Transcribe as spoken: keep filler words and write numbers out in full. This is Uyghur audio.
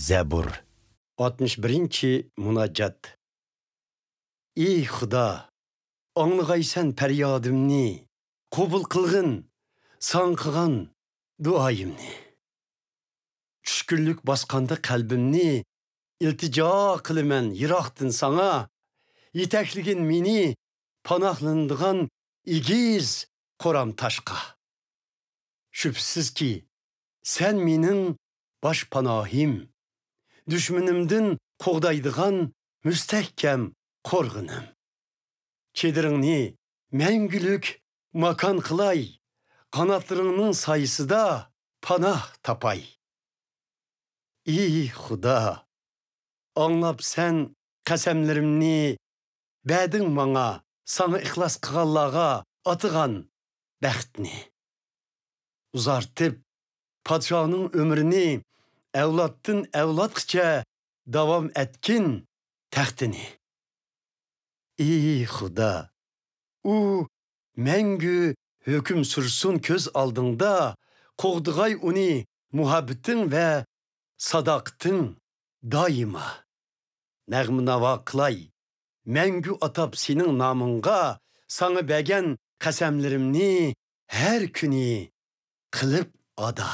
زەبۇر. ئاتمىش بىرىنچى مۇناجات. ئى خۇدا، ئاڭلىغايسەن پەريادىمنى، قوبۇل قىلغىن ساڭا قىلغان دۇئايىمنى. چۈشكۈنلۈك باسقاندا قەلبىمنى، ئىلتىجا قىلىمەن يىراقتىن ساڭا، يېتەكلىگىن مېنى پاناھلىنىدىغان ئېگىز قورام تاشقا. شۈبھىسىزكى، سەن مېنىڭ باش پاناھىم، دۈشمىنىمدىن قوغدايدىغان مۇستەھكەم قورغىنىم. چېدىرىڭنى مەڭگۈلۈك ماكان قىلاي، قاناتلىرىڭنىڭ سايىسىدا پاناھ تاپاي. ئى خۇدا، ئاڭلاپسەن قەسەملىرىمنى، بەردىڭ ماڭا ساڭا ئىخلاس قىلغانلارغا ئاتىغان بەختنى. ئۇزارتىپ پادىشاھنىڭ ئۆمرىنى، ئەۋلادتىن ئەۋلادقىچە داۋام ئەتكىن تەختىنى. ئى خۇدا، ئۇ مەڭگۈ ھۆكۈم سۈرسۇن كۆز ئالدىڭدا، قوغدىغاي ئۇنى مۇھەببىتىڭ ۋە ساداقىتىڭ دائىما. نەغمە ناۋا قىلاي مەڭگۈ ئاتاپ سېنىڭ نامىڭغا، ساڭا بەرگەن قەسەملىرىمنى ھەر كۈنى قىلىپ ئادا.